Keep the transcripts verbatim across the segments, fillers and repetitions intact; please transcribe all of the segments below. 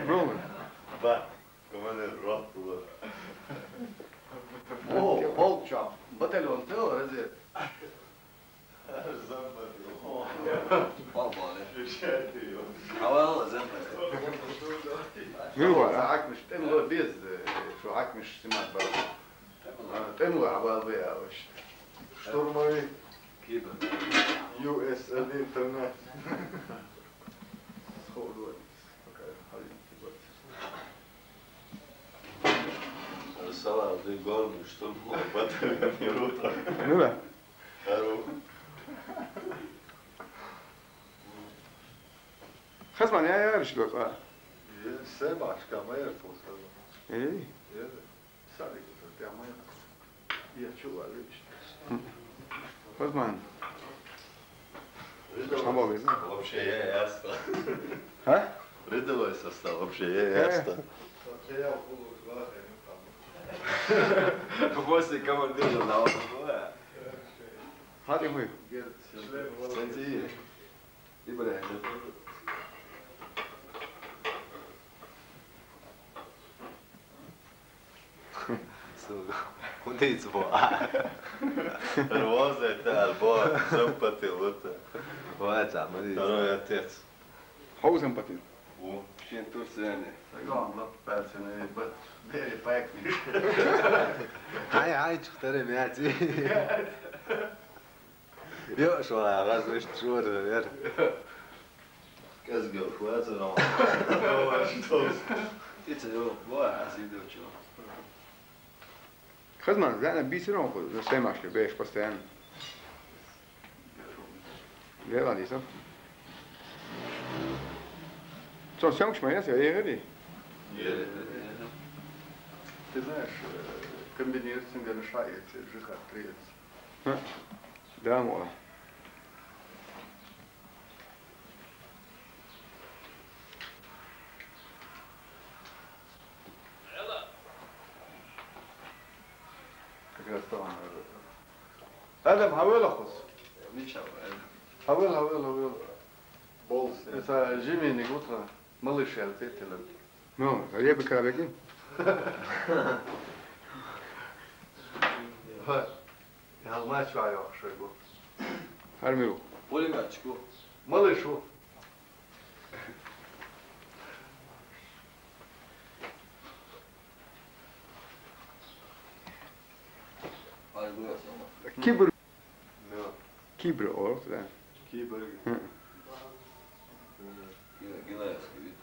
Bro. Ba, komandër, rahat ol. O, полк, batalon, te o, razı. Baba, ne? Hava, zembet. Miro, ha? Hakmış, tem o biz, e, şu hakmış simat baba. Tem o hava be ya, işte. Штурмовик. Кибер. Ю Эс один Т Н. Сходу. Пока. Салам, ты горный, что ли? Батарея не рута. Ну да. Здорово. Хазман, я, я решил, а. Е, Себашка, моя просто. Эй. Е, Садик, вот, я моя. Я чего, лично. Хазман. Tamam abi. Вообще, я ясно. Ha? Рядовой состав, вообще, я ясно. После командира на. Hadi buyur. Sen iyi. İbrahim. Сука, куда идти бо? Роза это, альбо, симпатия, вот. Вот, а, смотри. Второй отец. Хау симпатия. О. Шин Турцияны. Сагон, лап, пальцами, бат, бери, поехали. Ай, ай, чухтаре мяти. Йо, шо, а, раз, иш, шо, вер. Кэс гэл, хватит, но. Ицэ, йо, бо, а, сидел, чё. Хазман, да, на бисером, за всем ашли, беш, постоянно. Леван, дисо. Что, съемка шмаяс, я егори? Ты знаешь, э, комбинировать с ним, наверное, шаг, если жихать придется. Ха. Да, мола. Как раз там, э, Адам, хавел ахус. Мича, Адам. Хавел, хавел, хавел. Болс. Это Жимини утро. Малыш, я ответил. Ну, я бы кабеки. Ха. Ялмач вайо, шойгу. Хармиру. Пулеметчику. Малышу. Кибр. Да. Кибр, о, да. Кибр. Хм. Геннадьевский вид.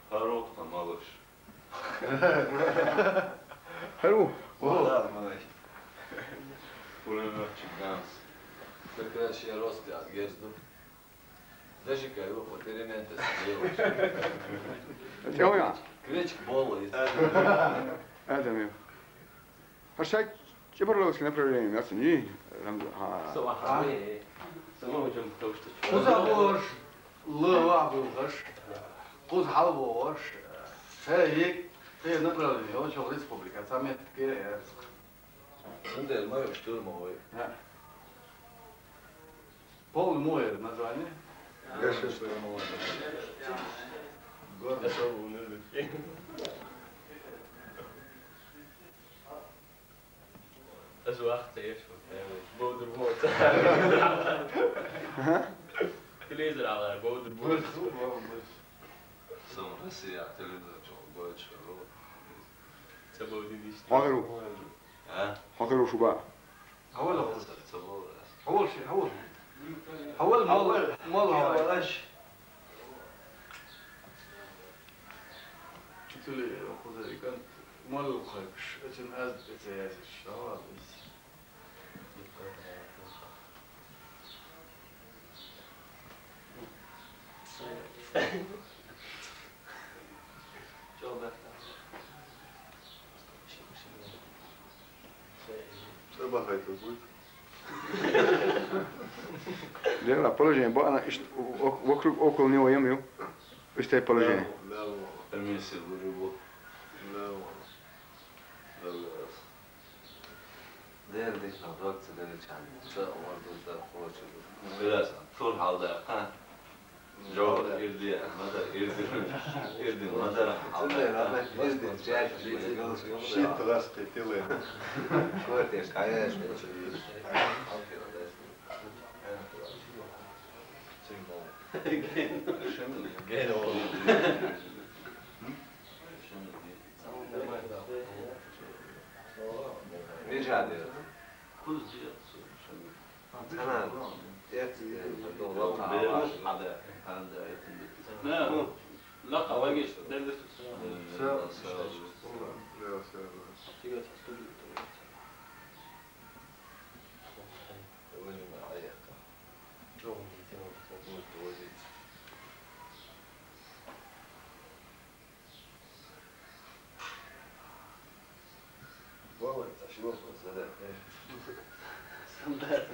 Хорош там, малыш. Хару. О, да, малыш. Пулеметчик, ганс. Как раз я рост, я герзду. Даже кайо, вот элементы сделал. Тёя. Кречик болы. Это мне. Ашак чеберловский направление, я цени. Рамзан, ха. Сама хаме. Сама учём то, что. Куза лош, лыва булгаш. Куз хал вош. Хэ, ек, хэ направление, он чё республика, самет, э, Модель моё штурмовой. Да. Полное моё название. Горный штурмовой. Горный штурмовой. Аз вахта еш вот, э, бодр вот. Ага. Телевизор ала, бодр вот. Сам Россия телевизор чё, больше, вот. Ца бодин ишти. Хакеру. А? Хакеру шуба. Хавал, хавал. Хавал ши, хавал. Хавал, мал, мал, хавал. Чутули, хузарикан, мал, хакш, эцен аз, эцен аз, хавал. Треба хай тут будет. Дело, положение, бо она ищ-, о-, вокруг, около него ем, ем. Истое положение. Да, да. Эмиси вырубу. Да, да. Дердик на докце деричан. Ца ордута хочет. Biraz tur halda, ha. Жо, ирди, мада, ирди, ирди, мада. Шит раз кытылы. Кортеш, конечно. Гел. Гел. Нече дыр? Куз дыр. Цана, эт, э, доллар. Ана, ана, этин бит. Не, ну, ла, авагиш, дердис. Всё. Всё. Возьми, аякка. Чё он летел? Будет возить. Вова, это чего просто, да? Стандарт.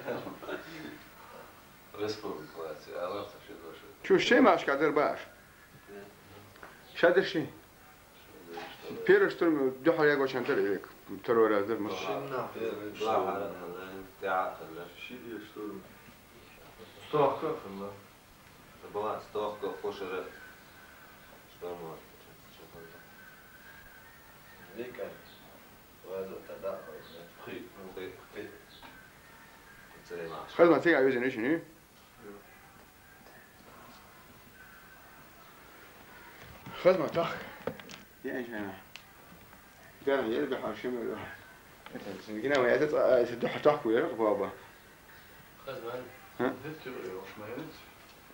Республика Латвия, а Латвия вообще дальше. Чё, шемаш кадыр баш? Шадыр ши. Первый штурм, духар я гочан тыр, или второй раз, да, может? Шимна. Первый, два, да, да. Шиди штурм. Стохка, да. Была стохка, хушера. Что мы? Вика. Хи, хи, хи. Хазма, циган юзин ишини? Хазма, тах. Я, я. Да, я, да, хашим, да. Гина, я, это, это, да, тах, я, баба. Хазма. Ха? Нет, ты, я, уж моя, нет.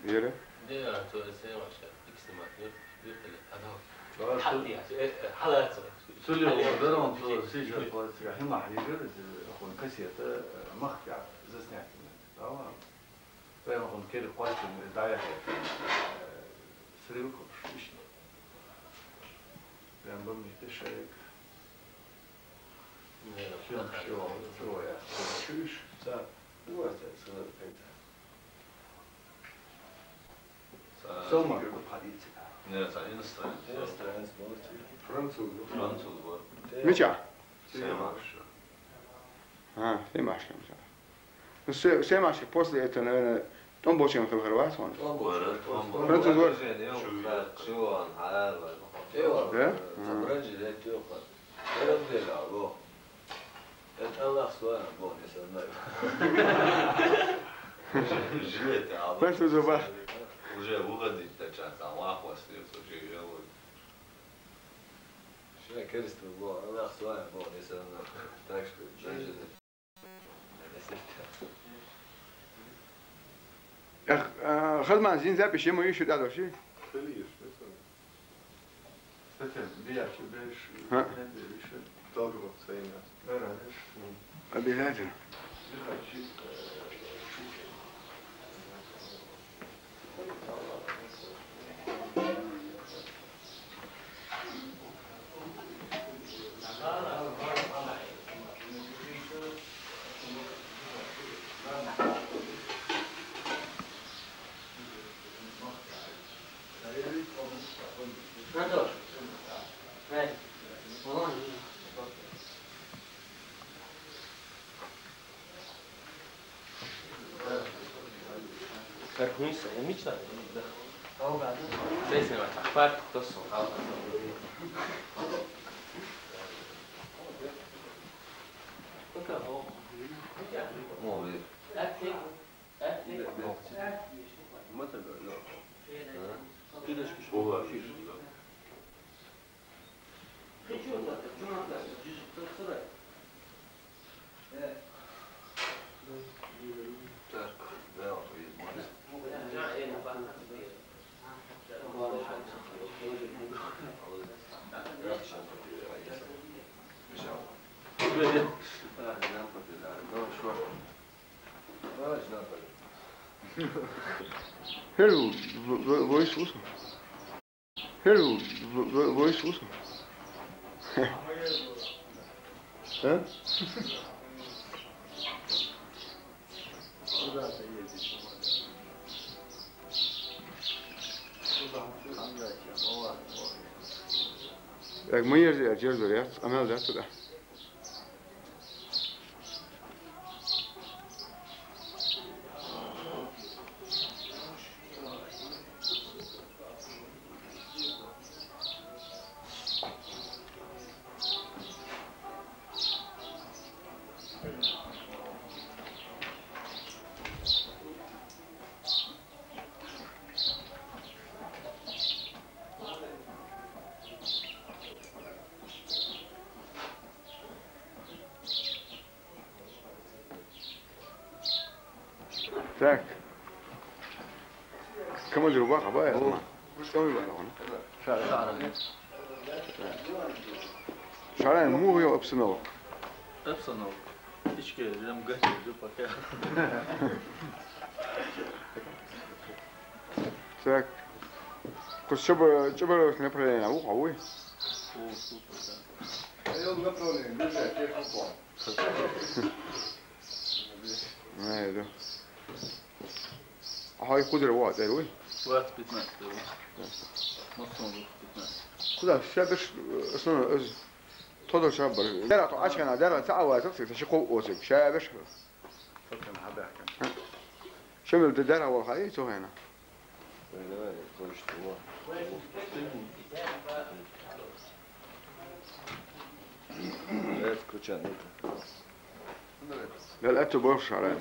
Вера? Да, то есть, я, вообще, икс не мать, нет, нет, нет, а, да. Да, что? Хати, э, э, халат. Сулио, да, он, то, сижа, пластика, хима, хижа, он кассета, э, махка, заснятина. Tamam. Прямо он кери квартиру, да, я, э, срывку, ишни. Прям бы мне ты шеек. Всё, всё, трое. Чуешь? Да. Ну, это, это, это. Сама. Нет, а иностранец. Иностранец, может, и француз, ну. Француз, вот. Мича? Сема. А, Сема, Сема. Ну, Се-, Сема, после этого, наверное, он больше не говорил, он. Француз говорит. Чего он, а, да? Собрание для тёпа. Ерам дела, Аллах. Это Аллах с вами, Бог не со мной. Жилет, а Бог. Просто зуба. Уже выходить начать, Аллах вас не слушай, я вот. Что, керсту, Бог, Аллах с вами, Бог не со мной. Так что, даже Эх, а, Хазман, зин запиши, мы ещё дальше. Статья, бияч, беш, Ха? Беш. Долго стоим. Обязательно. Karhuisa, é mentira. Sei, sei, mas tá farto, tô só. Vamos ver. Boa. Her voice also. Her voice also. Hä? Як мы ерзер, ерзер, я, амел да туда. Так. Командир ваха бая. О. Командир ваха. Шаран. Шаран, мугу обстановка. Обстановка. Ичке, жем гати, жу пока. Так. Кусчаба, чаба направление, а, уха, уй. О, супер, да. Направление, ближе, технопол. Знаю, да. А хай кудра ва, да, уй. Двадцать пятнадцать, да. Мостон пятнадцать. Куда? Шабеш, основной, э, тодо шабар. Дара то ачкана, дара цава, так, так, ши кол осик. Шабеш. Шамил да дара ва хай, цо хайна. Включай, ну-ка. Гал ату борш шаран.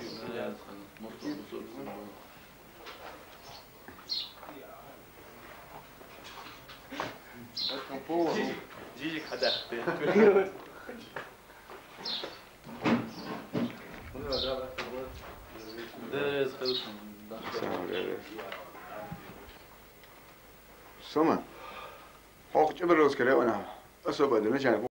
Жижик хадахты. Да, я слышал, да. Сама, да, да. Сама. Хох чеброс кере она. Особо да начальник.